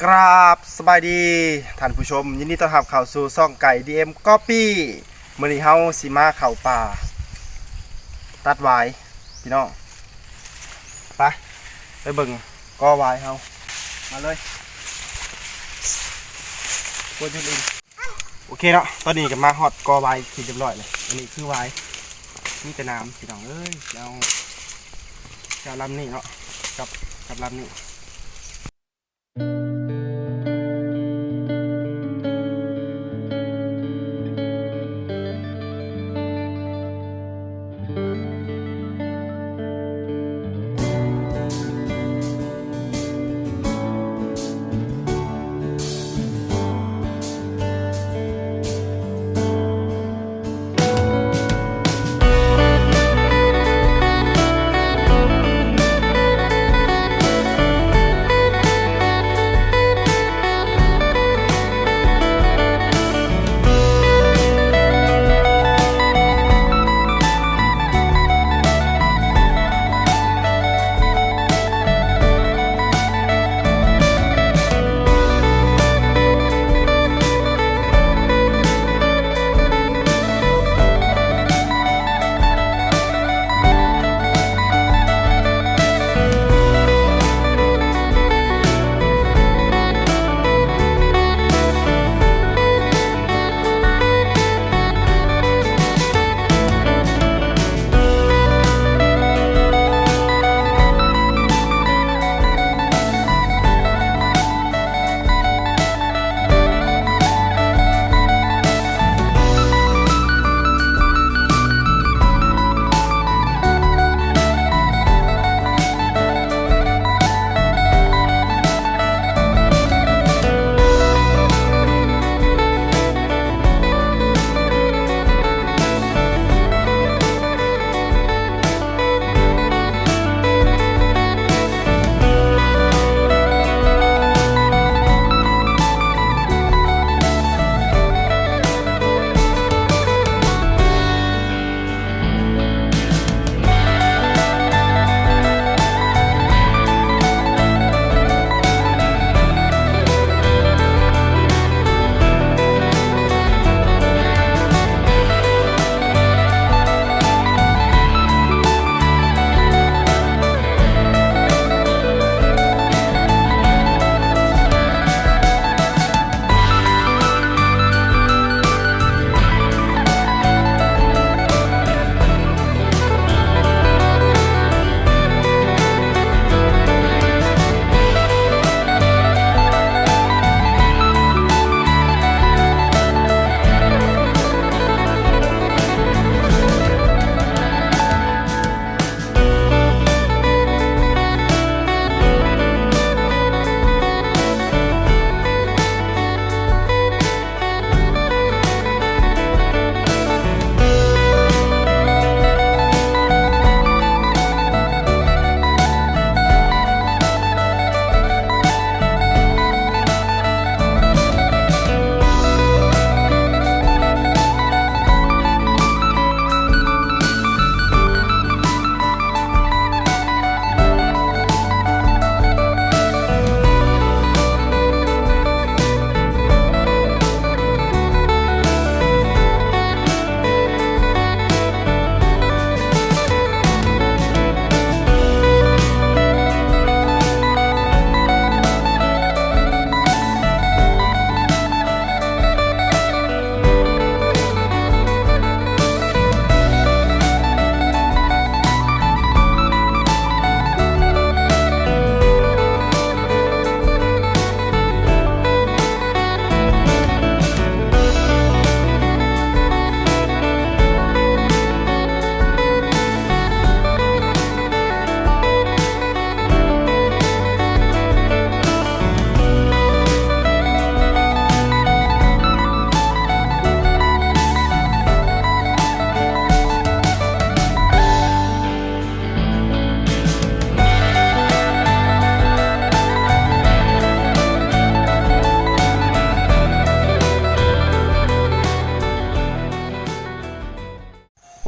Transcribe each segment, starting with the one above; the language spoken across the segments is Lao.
ກາບສະບາຍດີທ່ານຜູ້ຊົມ, ຍິນດີຕ້ອນຮັບເຂົ້າສູ່ຊ່ອງໄກ່ ດີເອັມ ກອບປີ້. ມື້ນີ້ເຮົາຊິມາເຂົ້າປ່າຕັດຫວາຍພີ່ນ້ອງ. ໄປ ໄປເບິ່ງກໍຫວາຍເຮົາ ມາເລີຍ. ໂອເຄເນາະ, ຕອນນີ້ກໍມາຮອດກໍຫວາຍທີ່ຮຽບຮ້ອຍແລ້ວ. ອັນນີ້ຄືຫວາຍ ມີແຕ່ໜາມພີ່ນ້ອງເອີຍ. ແລ້ວ ເຈົ້າລຳນີ້ເນາະ ກັບ ກັບລຳນີ້.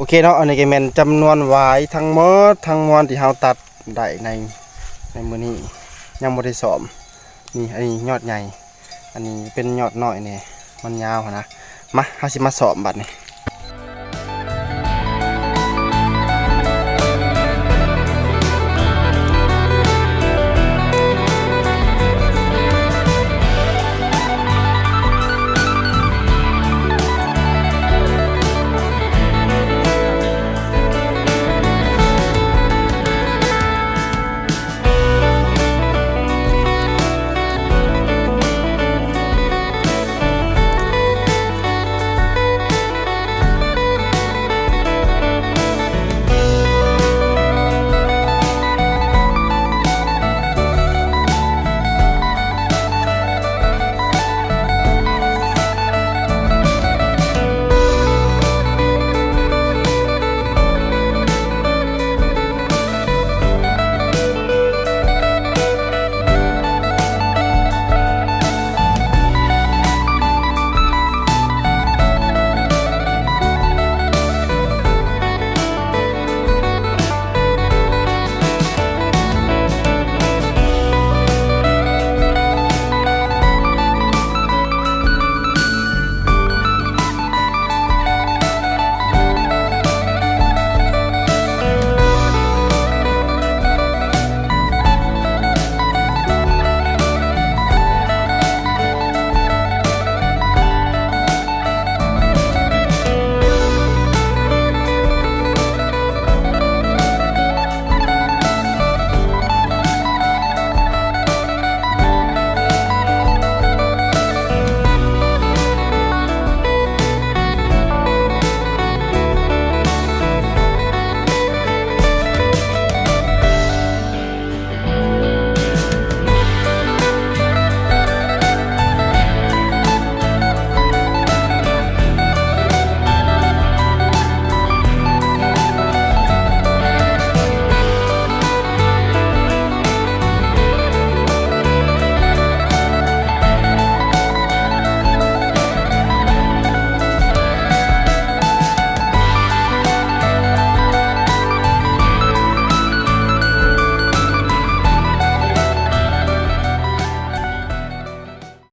ໂອເຄເນາະ, ອັນນີ້ກໍແມ່ນຈຳນວນຫວາຍທັງໝົດທັງມວນທີ່ເຮົາຕັດໄດ້ໃນ ໃນມື້ນີ້ ຍັງບໍ່ໄດ້ຊ້ອມ. ນີ້ ອັນນີ້ຍອດໃຫຍ່ ອັນນີ້ເປັນຍອດນ້ອຍແດ່ ມັນຍາວຫັ້ນນະ. ມາ ເຮົາຊິມາຊ້ອມບັດນີ້.